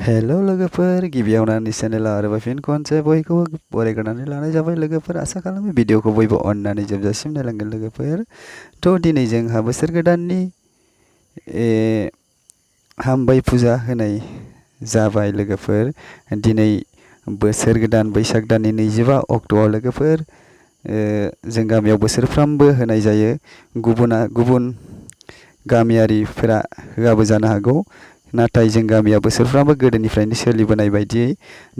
hello लोगोफोर गिबियावनो आंनि चेनेलाव आरोबाव फिन खनसे बयखौबो बरायग्रोनानै लानाय जाबाय लोगोफोर आसा खालामो भिडिअखौ बयबो अननानै जोबजासिम नायलांगोन लोगोफोर थ' दिनै जोंहा बोसोर गोदाननि हामबाय फुजा होनाय जाबाय लोगोफोर दिनै बोसोर गोदान बैसाग दाननि 22 अक्ट'आव लोगोफोर जों गामियाव बोसोरफ्रामबो होनाय जायो गुबुन गामियारिफोरा होआबो जानो हागौ नाथाय जों गामिया बोसोरफ्रामबो गोदोनिफ्रायनो सोलिबोनाय बायदियै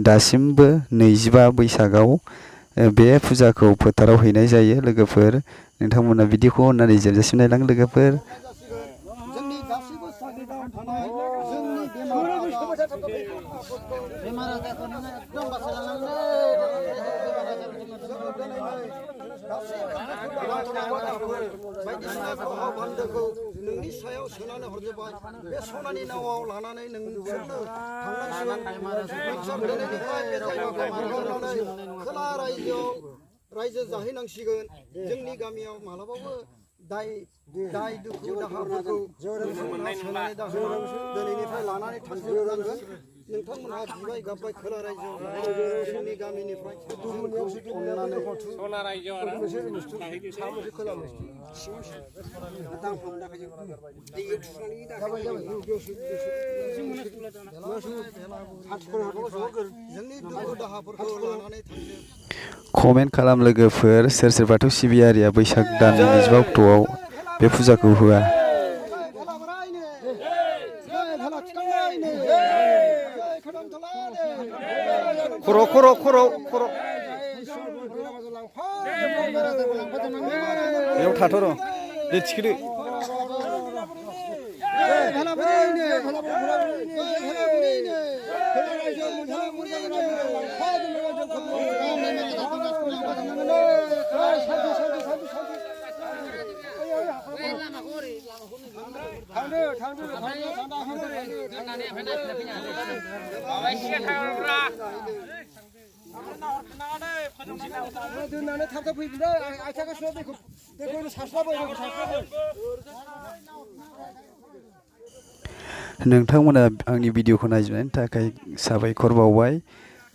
दासिमबो 25 बैसागाव बे फुजाखौ फोथाराव हैनाय जायो लोगोफोर नोंथांमोना भिडिअखौ अननानै जोबजासिम नायलां लोगोफोर नोंनि सायाव सोनानै हरजोबबाय बे सनानि नावाव लानानै नोंसोरनो खोला रायजो जाहैनांसिगोन जोंनि गामियाव मालाबाबो दाय दुखु दाहाफोरखौ नोंथांमोनहा सोनानै दाहोनांगोन दिनैनिफ्राय लानानै थांजोबनांगोन नोंथांमोनहा बिबाय गाबबाय खोला रायजोआव जोंनि गामिनिफ्राय सना रायजोआव कमेन्ट खालाम लोगोफोर सोर बाथौ सिबियारिया बैसाग दाननि 22 अक्ट'आव बे फुजाखौ होआ खर' बेयाव थाथ'र' दे थिखोदो नोंथांमोना आंनि भिडिअखौ नायजोबनायनि थाखाय साबायखर बावबाय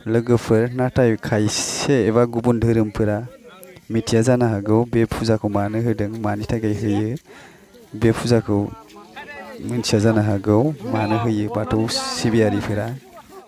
लोगोफोर नाथाय खायसे एबा गुबुन धोरोमफोरा मिथिया जानो हागौ बे फुजाखौ मानो होदों मानि थाखाय होयो बे फुजाखौ मिथिया जानो हागौ मानो होयो बाथौ सिबियारिफोरा